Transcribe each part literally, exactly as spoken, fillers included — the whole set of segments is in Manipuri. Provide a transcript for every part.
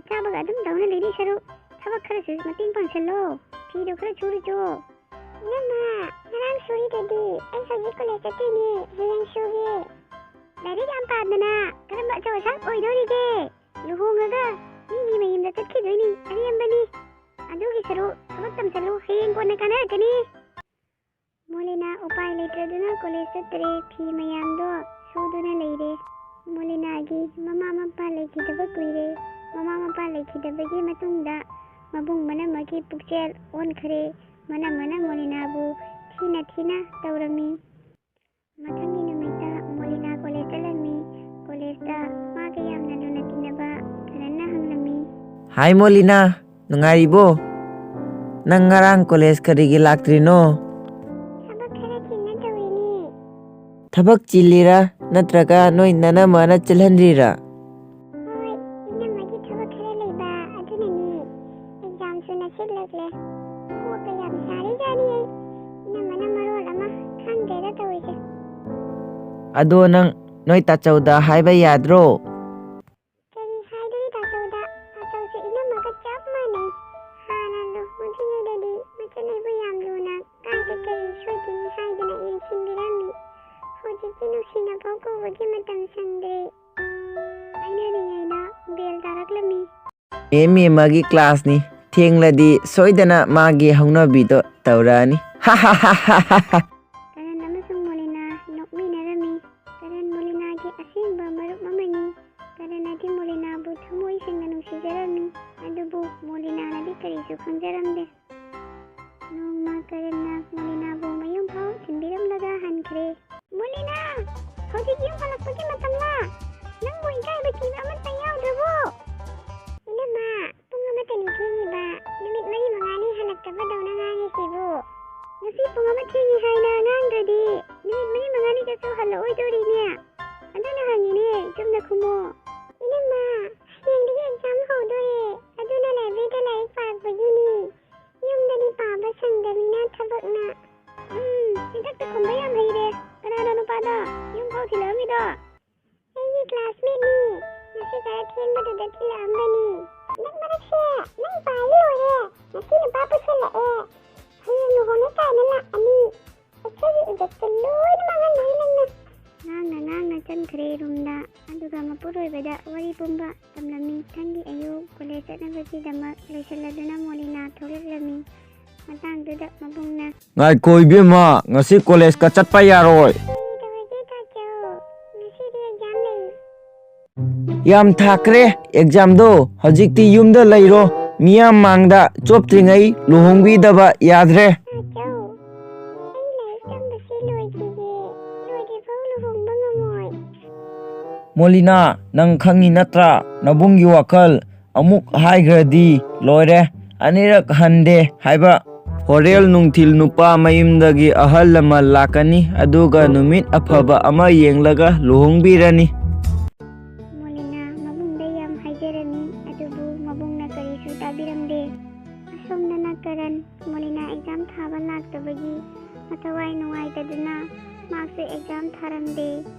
ꯆꯥꯕꯒ ꯑꯗꯨꯝ ꯇꯧꯅ ꯂꯩꯗꯣꯏ ꯁꯔꯨꯛ ꯊꯕꯛ ꯈꯔꯁꯨ ꯃꯇꯦꯡ ꯄꯥꯡꯁꯜꯂꯣ꯫ ꯐꯤꯗꯣ ꯈꯔ ꯁꯨꯔꯨꯆꯣ꯫ ꯏꯅꯝꯃ, ꯉꯔꯥꯡ ꯁꯨꯔꯤꯗꯨꯗꯤ꯫ ꯑꯩ ꯍꯧꯖꯤꯛ ꯀꯣꯂꯦꯖ ꯆꯠꯇꯣꯏꯅꯦ, ꯍꯌꯦꯡ ꯁꯨꯒꯦ꯫ ꯂꯥꯏꯔꯤꯛ ꯌꯥꯝ ꯄꯥꯗꯅ ꯀꯔꯝꯕ ꯑꯆꯧ ꯑꯁꯥꯡ ꯑꯣꯏꯗꯣꯔꯤꯒꯦ? ꯂꯨꯍꯣꯡꯉꯒ ꯃꯤ ꯃꯤ ꯃꯌꯨꯝꯗ ꯆꯠꯈꯤꯗꯣꯏꯅꯤ, ꯑꯔꯦꯝꯕꯅꯤ꯫ ꯑꯗꯨꯒꯤ ꯁꯔꯨꯛ ꯊꯕꯛ ꯇꯝꯁꯜꯂꯨ, ꯍꯌꯦꯡ ꯀꯣꯟꯅ ꯀꯥꯟꯅꯔꯛꯀꯅꯤ꯫ ꯃꯣꯂꯤꯅꯥ ꯎꯄꯥꯏ ꯂꯩꯇ꯭ꯔꯗꯨꯅ ꯀꯣꯂꯦꯖ ꯆꯠꯇ꯭ꯔꯦ꯫ ꯐꯤ ꯃꯌꯥꯝꯗꯣ ꯁꯨꯗꯨꯅ ꯂꯩꯔꯦ꯫ ꯃꯣꯂꯤꯅꯥꯒꯤ ꯃꯃꯥ ꯃꯄꯥ ꯂꯩꯈꯤꯗꯕ ꯀꯨꯏꯔꯦ꯫ ꯃꯃꯥ ꯃꯄꯥ ꯂꯩꯈꯤꯗꯕꯒꯤ ꯃꯇꯨꯡꯗ ꯃꯕꯨꯡ ꯃꯅꯝꯃꯒꯤ ꯄꯨꯛꯆꯦꯜ ꯑꯣꯟꯈ꯭ꯔꯦ꯫ ꯃꯅꯝꯃꯅ ꯃꯣꯂꯤꯅꯥꯕꯨ ꯊꯤꯅ ꯊꯤꯅ ꯇꯧꯔꯝꯃꯤ꯫ ꯃꯊꯪꯒꯤ ꯅꯨꯃꯤꯠꯇ ꯃꯣꯂꯤꯅꯥ ꯀꯣꯂꯦꯖ ꯆꯠꯂꯝꯃꯤ꯫ ꯀꯣꯂꯦꯖꯇ ꯃꯥꯒ ꯌꯥꯝꯅ ꯂꯨꯅ ꯇꯤꯟꯅꯕ ꯀꯔꯟꯅ ꯍꯪꯂꯝꯃꯤ꯫ ꯍꯥꯏ ꯃꯣꯂꯤꯅꯥ, ꯅꯨꯡꯉꯥꯏꯔꯤꯕꯣ? ꯅꯪ ꯉꯔꯥꯡ ꯀꯣꯂꯦꯖ ꯀꯔꯤꯒꯤ ꯂꯥꯛꯇ꯭ꯔꯤꯅꯣ? ꯊꯕꯛ ꯈꯔ ꯆꯤꯟꯅ ꯇꯧꯔꯤꯅꯦ꯫ ꯊꯕꯛ ꯆꯤꯜꯂꯤꯔꯥ, ꯅꯠꯇ꯭ꯔꯒ ꯅꯣꯏ ꯅꯅꯝꯃꯅ ꯆꯤꯜꯍꯟꯗ꯭ꯔꯤꯔꯥ? ꯍꯣꯏ, ꯏꯅꯝꯃꯒꯤ ꯊꯕꯛ ꯈꯔ ꯂꯩꯕ, ꯑꯗꯨꯅꯅꯦ꯫ ꯑꯦꯛꯖꯥꯝꯁꯨ ꯅꯛꯁꯤꯜꯂꯛꯂꯦ꯫ ꯀꯣꯛꯀ ꯌꯥꯝ ꯁꯥꯔꯤꯖꯥꯠꯅꯤ ꯑꯩ꯫ ꯏꯅꯝꯃꯅ ꯃꯔꯣꯜ ꯑꯃ, ꯈꯪꯗ꯭ꯔꯦꯗ ꯇꯧꯔꯤꯁꯦ꯫ ꯑꯗꯣ ꯅꯪ ꯅꯣꯏ ꯇꯥꯆꯧꯗ ꯍꯥꯏꯕ ꯌꯥꯗ꯭ꯔꯣ? ꯀꯔꯤ ꯍꯥꯏꯗꯣꯔꯤ ꯇꯥꯆꯧꯗ? ꯇꯥꯆꯧꯁꯦ ꯏꯅꯝꯃꯒ ꯆꯞ ꯃꯥꯟꯅꯩ꯫ ꯍꯥꯟꯅ ꯂꯨꯍꯣꯡꯗ꯭ꯔꯤꯉꯩꯗꯗꯤ ꯃꯆꯟ ꯑꯩꯕꯨ ꯌꯥꯝ ꯂꯨꯅ ꯀꯥꯏꯗ ꯀꯔꯤ ꯁꯣꯏꯗꯦ ꯍꯥꯏꯗꯅ ꯌꯦꯡꯁꯤꯟꯕꯤꯔꯝꯃꯤ꯫ ꯍꯧꯖꯤꯛꯇꯤ ꯅꯨꯡꯁꯤꯅꯐꯥꯎ ꯀꯧꯕꯒꯤ ꯃꯇꯝ ꯁꯪꯗ꯭ꯔꯦ꯫ ꯍꯥꯏꯅꯔꯤꯉꯩꯗ ꯕꯦꯜ ꯇꯥꯔꯛꯂꯝꯃꯤ꯫ ꯃꯦꯝ ꯃꯦꯝꯃꯒꯤ ꯀ꯭ꯂꯥꯁꯅꯤ꯫ ꯊꯦꯡꯂꯗꯤ ꯁꯣꯏꯗꯅ ꯃꯥꯒꯤ ꯍꯧꯅꯕꯤꯗꯣ ꯇꯧꯔꯛꯑꯅꯤ꯫ ꯀꯔꯟ ꯑꯃꯁꯨꯡ ꯃꯣꯂꯤꯅꯥ ꯅꯣꯛꯃꯤꯟꯅꯔꯝꯃꯤ꯫ ꯀꯔꯟ ꯃꯣꯂꯤꯅꯥꯒꯤ ꯑꯁꯦꯡꯕ ꯃꯔꯨꯞ ꯑꯃꯅꯤ꯫ ꯀꯔꯟꯅꯗꯤ ꯃꯣꯂꯤꯅꯥꯕꯨ ꯊꯃꯣꯏ ꯁꯦꯡꯅ ꯅꯨꯡꯁꯤꯖꯔꯝꯃꯤ, ꯑꯗꯨꯕꯨ ꯃꯣꯂꯤꯅꯥꯅꯗꯤ ꯀꯔꯤꯁꯨ ꯈꯪꯖꯔꯝꯗꯦ꯫ ꯅꯣꯡꯃ ꯀꯔꯟꯅ ꯃꯣꯂꯤꯅꯥꯕꯨ ꯃꯌꯨꯝ ꯐꯥꯎ ꯊꯤꯟꯕꯤꯔꯝꯂꯒ ꯍꯟꯈ꯭ꯔꯦ꯫ ꯃꯣꯂꯤꯅꯥ, ꯍꯧꯖꯤꯛ ꯌꯨꯝ ꯍꯜꯂꯛꯄꯒꯤ ꯃꯇꯝꯂꯥ? ꯅꯪꯕꯨ ꯏꯀꯥꯏꯕ ꯀꯤꯕ ꯑꯃꯠꯇ ꯌꯥꯎꯗ꯭ꯔꯕꯣ? ꯏꯅꯝꯃ, ꯄꯨꯡ ꯑꯃꯠꯇꯅꯤ ꯊꯦꯡꯉꯤꯕ꯫ ꯅꯨꯃꯤꯠ ꯃꯔꯤ ꯃꯉꯥꯅꯤ ꯍꯜꯂꯛꯇꯕꯗꯧꯅ ꯉꯥꯡꯉꯤꯁꯤꯕꯨ꯫ ꯉꯁꯤ ꯄꯨꯡ ꯑꯃ ꯊꯦꯡꯉꯤ ꯍꯥꯏꯅ ꯉꯥꯡꯗ꯭ꯔꯗꯤ ꯅꯨꯃꯤꯠ ꯃꯔꯤ ꯃꯉꯥꯅꯤꯗꯁꯨ ꯍꯜꯂꯛꯑꯣꯏꯗꯣꯔꯤꯅꯦ꯫ ꯑꯗꯨꯅ ꯍꯪꯉꯤꯅꯦ, ꯆꯨꯝꯅ ꯈꯨꯝꯃꯣ꯫ ꯏꯅꯝꯃ, ꯍꯌꯦꯡꯗꯒꯤ ꯑꯦꯛꯖꯥꯝ ꯍꯧꯗꯣꯔꯦ, ꯑꯗꯨꯅ ꯂꯥꯏꯕ꯭ꯔꯦꯔꯤꯗ ꯂꯥꯏꯔꯤꯛ ꯄꯥꯔꯛꯄꯒꯤꯅꯤ꯫ ꯌꯨꯝꯗꯗꯤ ꯄꯥꯕ ꯁꯪꯗꯕꯅꯤꯅ ꯊꯕꯛꯅ꯫ ꯎꯝ, ꯍꯟꯗꯛꯇ ꯈꯨꯝꯕ ꯌꯥꯝ ꯍꯩꯔꯦ꯫ ꯀꯅꯥꯅꯣ ꯅꯨꯄꯥꯗꯣ ꯌꯨꯝ ꯐꯥꯎ ꯊꯤꯜꯂꯛꯑꯝꯃꯤꯗꯣ? ꯑꯩꯒꯤ ꯀ꯭ꯂꯥꯁꯃꯦꯠꯅꯤ꯫ ꯉꯁꯤ ꯈꯔ ꯊꯦꯡꯕꯗꯨꯗ ꯊꯤꯜꯂꯛꯑꯝꯕꯅꯤ꯫ ꯍꯟꯗꯛ ꯃꯔꯛꯁꯦ ꯅꯪ ꯄꯥꯜꯂꯤ ꯂꯣꯏꯔꯦ, ꯉꯁꯤ ꯅꯨꯄꯥ ꯄꯨꯁꯜꯂꯛꯑꯦ, ꯍꯌꯦꯡ ꯂꯨꯍꯣꯡꯉꯦ ꯀꯥꯏꯅ ꯂꯥꯛꯑꯅꯤ꯫ ꯑꯩꯈꯣꯏꯒꯤ ꯏꯖꯠꯇ ꯂꯣꯏꯅ ꯃꯥꯡꯍꯜꯂꯦ ꯅꯪꯅ꯫ ꯉꯥꯡꯅ ꯉꯥꯡꯅ ꯆꯪꯈ꯭ꯔꯦ ꯔꯨꯝꯗ꯫ ꯑꯗꯨꯒ ꯃꯄꯨꯔꯣꯏꯕꯗ ꯋꯥꯔꯤ ꯄꯨꯝꯕ ꯇꯝꯂꯝꯃꯤ꯫ ꯃꯊꯪꯒꯤ ꯑꯌꯨꯛ ꯀꯣꯂꯦꯖ ꯆꯠꯅꯕꯒꯤꯗꯃꯛ ꯂꯣꯏꯁꯤꯜꯂꯗꯨꯅ ꯃꯣꯂꯤꯅꯥ ꯊꯣꯛꯂꯛꯂꯝꯃꯤ꯫ ꯃꯇꯥꯡꯗꯨꯗ ꯃꯕꯨꯡꯅ, "ꯉꯥꯏꯈꯣ ꯏꯕꯦꯝꯃ, ꯉꯁꯤ ꯀꯣꯂꯦꯖꯀ ꯆꯠꯄ ꯌꯥꯔꯣꯏ꯫ ꯀꯔꯤ ꯇꯧꯔꯒꯦ ꯇꯥꯆꯧ? ꯉꯁꯤꯗꯤ ꯑꯦꯛꯖꯥꯝ ꯂꯩ꯫" "ꯌꯥꯝ ꯊꯥꯈ꯭ꯔꯦ ꯑꯦꯛꯖꯥꯝꯗꯣ, ꯍꯧꯖꯤꯛꯇꯤ ꯌꯨꯝꯗ ꯂꯩꯔꯣ꯫ ꯃꯤꯌꯥꯝ ꯃꯥꯡꯗ ꯆꯣꯞꯇ꯭ꯔꯤꯉꯩ ꯂꯨꯍꯣꯡꯕꯤꯗꯕ ꯌꯥꯗ꯭ꯔꯦ꯫" ꯇꯥꯆꯧ, ꯑꯩ ꯂꯥꯏꯔꯤꯛ ꯇꯝꯕꯁꯦ ꯂꯣꯏꯈꯤꯒꯦ꯫ ꯂꯣꯏꯗ꯭ꯔꯤꯐꯥꯎ ꯂꯨꯍꯣꯡꯕ ꯉꯝꯃꯣꯏ꯫ "ꯃꯣꯂꯤꯅꯥ, ꯅꯪ ꯈꯪꯉꯤ ꯅꯠꯇ꯭ꯔꯥ? ꯅꯕꯨꯡꯒꯤ ꯋꯥꯈꯜ꯫ ꯑꯃꯨꯛ ꯍꯥꯏꯈ꯭ꯔꯗꯤ ꯂꯣꯏꯔꯦ꯫ ꯑꯅꯤꯔꯛ ꯍꯟꯗꯦ ꯍꯥꯏꯕ꯫ ꯍꯣꯔꯦꯜ ꯅꯨꯡꯊꯤꯜ ꯅꯨꯄꯥ ꯃꯌꯨꯝꯗꯒꯤ ꯑꯍꯜ ꯂꯃꯟ ꯂꯥꯛꯀꯅꯤ, ꯑꯗꯨꯒ ꯅꯨꯃꯤꯠ ꯑꯐꯕ ꯑꯃ ꯌꯦꯡꯂꯒ ꯂꯨꯍꯣꯡꯕꯤꯔꯅꯤ꯫" ꯃꯣꯂꯤꯅꯥ ꯃꯕꯨꯡꯗ ꯌꯥꯝ ꯍꯥꯏꯖꯔꯝꯃꯤ, ꯑꯗꯨꯕꯨ ꯃꯕꯨꯡꯅ ꯀꯔꯤꯁꯨ ꯇꯥꯕꯤꯔꯝꯗꯦ꯫ ꯑꯁꯣꯝꯗꯅ ꯀꯔꯟ ꯃꯣꯂꯤꯅꯥ ꯑꯦꯛꯖꯥꯝ ꯊꯥꯕ ꯂꯥꯛꯇꯕꯒꯤ ꯃꯊꯋꯥꯏ ꯅꯨꯡꯉꯥꯏꯇꯗꯨꯅ ꯃꯍꯥꯛꯁꯨ ꯑꯦꯛꯖꯥꯝ ꯊꯥꯔꯝꯗꯦ꯫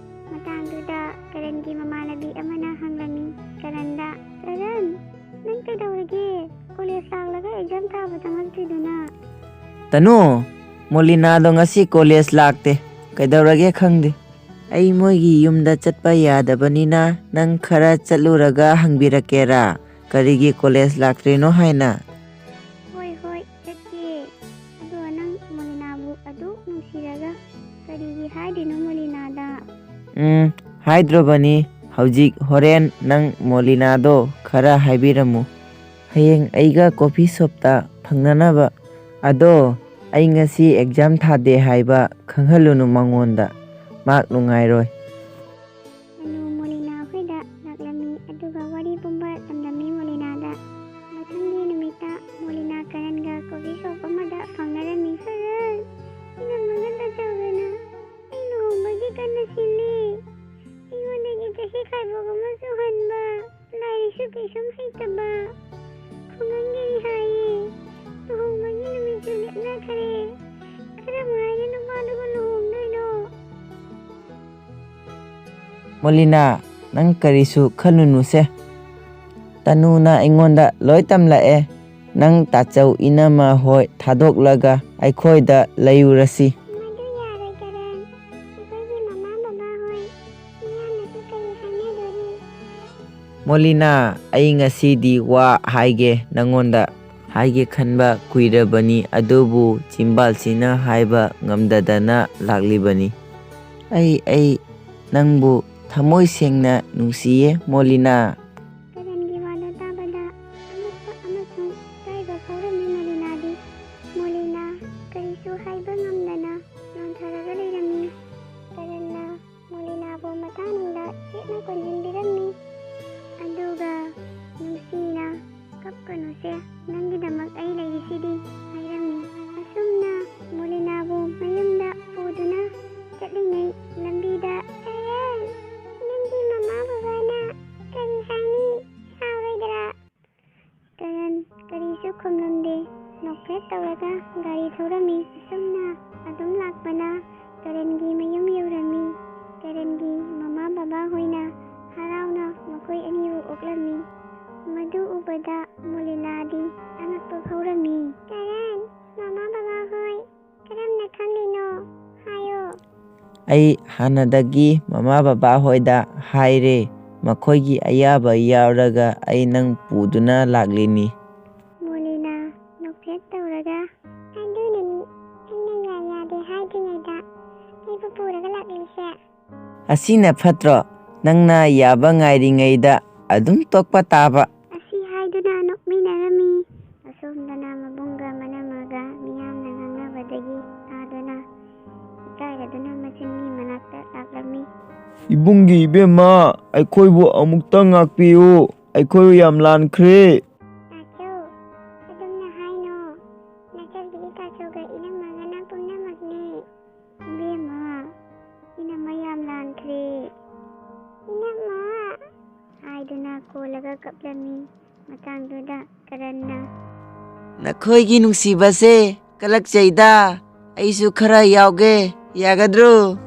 ꯃꯇꯥꯡꯗꯨꯗ ꯀꯔꯟꯒꯤ ꯃꯃꯥꯟꯅꯕꯤ ꯑꯃꯅ ꯍꯪꯂꯝꯃꯤ ꯀꯔꯟꯗ, "ꯀꯔꯟ, ꯅꯪ ꯀꯩꯗꯧꯔꯒꯦ? ꯀꯣꯂꯦꯖ ꯂꯥꯛꯂꯒ ꯑꯦꯛꯖꯥꯝ ꯊꯥꯕ ꯆꯪꯉꯛꯇ꯭ꯔꯤꯗꯨꯅ?" "ꯇꯅꯨ, ꯃꯣꯂꯤꯅꯥꯗꯣ ꯉꯁꯤ ꯀꯣꯂꯦꯖ ꯂꯥꯛꯇꯦ꯫ ꯀꯩꯗꯧꯔꯒꯦ ꯈꯪꯗꯦ꯫ ꯑꯩ ꯃꯣꯏꯒꯤ ꯌꯨꯝꯗ ꯆꯠꯄ ꯌꯥꯗꯕꯅꯤꯅ ꯅꯪ ꯈꯔ ꯆꯠꯂꯨꯔꯒ ꯍꯪꯕꯤꯔꯛꯀꯦꯔꯥ? ꯀꯔꯤꯒꯤ ꯀꯣꯂꯦꯖ ꯂꯥꯛꯇ꯭ꯔꯤꯅꯣ ꯍꯥꯏꯅ?" "ꯍꯣꯏ, ꯍꯣꯏ, ꯆꯠꯀꯦ꯫ ꯑꯗꯣ ꯅꯪ ꯃꯣꯂꯤꯅꯥꯕꯨ ꯑꯗꯨꯛ ꯅꯨꯡꯁꯤꯔꯒ ꯀꯔꯤꯒꯤ ꯍꯥꯏꯗ꯭ꯔꯤꯅꯣ ꯃꯣꯂꯤꯅꯥꯗ?" "ꯎꯝ, ꯍꯥꯏꯗ꯭ꯔꯕꯅꯤ꯫ ꯍꯧꯖꯤꯛ ꯍꯣꯔꯦꯟ ꯅꯪ ꯃꯣꯂꯤꯅꯥꯗꯣ ꯈꯔ ꯍꯥꯏꯕꯤꯔꯝꯃꯨ꯫ ꯍꯌꯦꯡ ꯑꯩꯒ ꯀꯣꯐꯤ ꯁꯣꯞꯇ ꯐꯪꯅꯅꯕ꯫ ꯑꯗꯣ ꯑꯩ ꯉꯁꯤ ꯑꯦꯛꯖꯥꯝ ꯊꯥꯗꯦ ꯍꯥꯏꯕ ꯈꯪꯍꯜꯂꯨꯅꯨ ꯃꯉꯣꯟꯗ꯫ ꯃꯍꯥꯛ ꯅꯨꯡꯉꯥꯏꯔꯣꯏ꯫" ꯇꯅꯨ ꯃꯣꯂꯤꯅꯥ ꯍꯣꯏꯗ ꯂꯥꯛꯂꯝꯃꯤ, ꯑꯗꯨꯒ ꯋꯥꯔꯤ ꯄꯨꯝꯕ ꯇꯝꯂꯝꯃꯤ ꯃꯣꯂꯤꯅꯥꯗ꯫ ꯃꯊꯪꯒꯤ ꯅꯨꯃꯤꯠꯇ ꯃꯣꯂꯤꯅꯥ ꯀꯔꯟꯒ ꯀꯣꯐꯤ ꯁꯣꯞ ꯑꯃꯗ ꯐꯪꯅꯔꯝꯃꯤ꯫ "ꯀꯔꯟ, ꯏꯅꯝꯃꯒ ꯇꯥꯆꯧꯒꯅ ꯑꯩ ꯂꯨꯍꯣꯡꯕꯒꯤ ꯀꯟꯅ ꯁꯤꯜꯂꯤ꯫ ꯑꯩꯉꯣꯟꯗꯒꯤ ꯆꯍꯤ ꯈꯥꯏꯕꯣꯛ ꯑꯃꯁꯨ ꯍꯟꯕ, ꯂꯥꯏꯔꯤꯛꯁꯨ ꯀꯩꯁꯨꯝ ꯍꯩꯇꯕ, ꯈꯨꯡꯒꯪꯒꯤꯅꯤ ꯍꯥꯏꯌꯦ꯫ ꯂꯨꯍꯣꯡꯕꯒꯤ ꯅꯨꯃꯤꯠꯁꯨ ꯂꯦꯞꯅꯈ꯭ꯔꯦ꯫ ꯀꯔꯝꯍꯥꯏꯅ ꯅꯨꯄꯥꯗꯨꯒ ꯂꯨꯍꯣꯡꯗꯣꯏꯅꯣ?" "ꯃꯣꯂꯤꯅꯥ, ꯅꯪ ꯀꯔꯤꯁꯨ ꯈꯜꯂꯨꯅꯨꯁꯦ꯫ ꯇꯅꯨꯅ ꯑꯩꯉꯣꯟꯗ ꯂꯣꯏ ꯇꯝꯂꯛꯑꯦ꯫ ꯅꯪ ꯇꯥꯆꯧ ꯏꯅꯝꯃ ꯍꯣꯏ ꯊꯥꯗꯣꯛꯂꯒ ꯑꯩꯈꯣꯏꯗ ꯂꯩꯔꯨꯔꯁꯤ꯫ ꯃꯗꯨ ꯌꯥꯔꯣꯏ, ꯀꯔꯟ꯫ ꯑꯩꯈꯣꯏꯒꯤ ꯃꯃꯥ ꯕꯕꯥ ꯍꯣꯏ ꯃꯤꯌꯥꯝꯅꯁꯨ ꯀꯔꯤ ꯍꯥꯏꯅꯗꯣꯔꯤ? ꯃꯣꯂꯤꯅꯥ, ꯑꯩ ꯉꯁꯤꯗꯤ ꯋꯥ ꯍꯥꯏꯒꯦ ꯅꯪꯉꯣꯟꯗ꯫ ꯍꯥꯏꯒꯦ ꯈꯟꯕ ꯀꯨꯏꯔꯕꯅꯤ, ꯑꯗꯨꯕꯨ ꯆꯤꯝꯕꯥꯜꯁꯤꯅ ꯍꯥꯏꯕ ꯉꯝꯗꯗꯅ ꯂꯥꯛꯂꯤꯕꯅꯤ꯫ ꯑꯩ, ꯑꯩ ꯅꯪꯕꯨ ꯊꯃꯣꯏ ꯁꯦꯡꯅ ꯅꯨꯡꯁꯤꯌꯦ, ꯃꯣꯂꯤꯅꯥ꯫ ꯀꯔꯟꯒꯤ ꯋꯥꯗꯣ ꯇꯥꯕꯗ ꯑꯉꯛꯄ ꯑꯃꯁꯨꯡ ꯏꯀꯥꯏꯕ ꯐꯥꯎꯔꯝꯃꯤ ꯃꯣꯂꯤꯅꯥꯗꯤ꯫ ꯃꯣꯂꯤꯅꯥ ꯀꯔꯤꯁꯨ ꯍꯥꯏꯕ ꯉꯝꯗꯅ ꯅꯣꯟꯊꯔꯒ ꯂꯩꯔꯝꯃꯤ꯫ ꯀꯔꯟꯅ ꯃꯣꯂꯤꯅꯥꯕꯨ ꯃꯊꯥꯅꯨꯡꯗ ꯆꯦꯠꯅ ꯀꯣꯟꯁꯤꯟꯕꯤꯔꯝꯃꯤ꯫ ꯑꯗꯨꯒ ꯅꯨꯡꯁꯤꯅ, "ꯀꯞꯀꯅꯨꯁꯦ, ꯅꯪꯒꯤꯗꯃꯛ ꯑꯩ ꯂꯩꯔꯤꯁꯤꯗꯤ," ꯍꯥꯏꯔꯝꯃꯤ꯫ ꯑꯁꯨꯝꯅ ꯃꯣꯂꯤꯅꯥꯕꯨ ꯃꯌꯨꯝꯗ ꯄꯨꯗꯨꯅ ꯆꯠꯂꯤꯉꯩ ꯂꯝꯕꯤꯗ, "ꯀꯔꯟ, ꯅꯪꯒꯤ ꯃꯃꯥ ꯕꯕꯥꯅ ꯀꯔꯤ ꯍꯥꯏꯅꯤ? ꯁꯥꯎꯔꯣꯏꯗ꯭ꯔꯥ?" ꯀꯔꯟ ꯀꯔꯤꯁꯨ ꯈꯨꯝꯂꯝꯗꯦ꯫ ꯅꯣꯛꯐꯦꯠ ꯇꯧꯔꯒ ꯒꯥꯔꯤ ꯊꯧꯔꯝꯃꯤ꯫ ꯑꯁꯨꯝꯅ ꯑꯗꯨꯝ ꯂꯥꯛꯄꯅ ꯀꯔꯟꯒꯤ ꯃꯌꯨꯝ ꯌꯧꯔꯝꯃꯤ꯫ ꯀꯔꯟꯒꯤ ꯃꯃꯥ ꯕꯕꯥ ꯍꯣꯏꯅ ꯍꯔꯥꯎꯅ ꯃꯈꯣꯏ ꯑꯅꯤꯕꯨ ꯑꯣꯛꯂꯝꯃꯤ꯫ ꯃꯗꯨ ꯎꯕꯗ ꯃꯣꯂꯤꯅꯥꯗꯤ ꯑꯉꯛꯄ ꯐꯥꯎꯔꯝꯃꯤ꯫ "ꯀꯔꯟ, ꯃꯃꯥ ꯕꯕꯥ ꯍꯣꯏ ꯀꯔꯝꯅ ꯈꯪꯂꯤꯅꯣ? ꯍꯥꯏꯌꯣ꯫" ꯑꯩ ꯍꯥꯟꯅꯗꯒꯤ ꯃꯃꯥ ꯕꯕꯥ ꯍꯣꯏꯗ ꯍꯥꯏꯔꯦ꯫ ꯃꯈꯣꯏꯒꯤ ꯑꯌꯥꯕ ꯌꯥꯎꯔꯒ ꯑꯩ ꯅꯪ ꯄꯨꯗꯨꯅ ꯂꯥꯛꯂꯤꯅꯤ꯫ ꯃꯣꯂꯤꯅꯥ ꯅꯣꯛꯐꯦꯠ ꯇꯧꯔꯒ, "ꯑꯗꯨꯅꯅꯤ ꯑꯩꯅ ꯌꯥꯏ ꯌꯥꯗꯦ ꯍꯥꯏꯗ꯭ꯔꯤꯉꯩꯗ ꯑꯩꯕꯨ ꯄꯨꯔꯒ ꯂꯥꯛꯂꯤꯁꯦ꯫" "ꯑꯁꯤꯅ ꯐꯠꯇ꯭ꯔꯣ? ꯅꯪꯅ ꯌꯥꯕ ꯉꯥꯏꯔꯤꯉꯩꯗ ꯑꯗꯨꯝ ꯇꯣꯛꯄ ꯇꯥꯕ꯫" ꯑꯁꯤ ꯍꯥꯏꯗꯨꯅ ꯅꯣꯛꯃꯤꯟꯅꯔꯝꯃꯤ꯫ ꯑꯁꯣꯝꯗꯅ ꯃꯕꯨꯡꯒ ꯃꯅꯝꯃꯒ ꯃꯤꯌꯥꯝꯅ ꯉꯥꯡꯅꯕꯗꯒꯤ ꯇꯥꯗꯨꯅ ꯏꯀꯥꯏꯔꯗꯨꯅ ꯃꯆꯤꯟꯒꯤ ꯃꯅꯥꯛꯇ ꯂꯥꯛꯂꯝꯃꯤ꯫ "ꯏꯕꯨꯡꯒꯤ ꯏꯕꯦꯝꯃ, ꯑꯩꯈꯣꯏꯕꯨ ꯑꯃꯨꯛꯇ ꯉꯥꯛꯄꯤꯌꯨ, ꯑꯩꯈꯣꯏ ꯌꯥꯝ ꯂꯥꯟꯈ꯭ꯔꯦ꯫" "ꯇꯥꯆꯧ, ꯑꯗꯨꯝꯅ ꯍꯥꯏꯅꯣ, ꯅꯆꯜꯒꯤꯗꯤ ꯇꯥꯆꯧꯒ ꯏꯅꯝꯃꯒꯅ ꯄꯨꯝꯅꯃꯛꯅꯤ꯫" "ꯏꯕꯦꯝꯃ, ꯏꯅꯝꯃ ꯌꯥꯝ ꯂꯥꯟꯈ꯭ꯔꯦ, ꯏꯅꯝꯃ," ꯍꯥꯏꯗꯨꯅ ꯀꯣꯜꯂꯒ ꯀꯞꯂꯝꯃꯤ꯫ ꯃꯇꯥꯡꯗꯨꯗ ꯀꯔꯟꯅ, "ꯅꯈꯣꯏꯒꯤ ꯅꯨꯡꯁꯤꯕꯁꯦ ꯀꯂꯛꯆꯩꯗ, ꯑꯩꯁꯨ ꯈꯔ ꯌꯥꯎꯒꯦ, ꯌꯥꯒꯗ꯭ꯔꯣ?"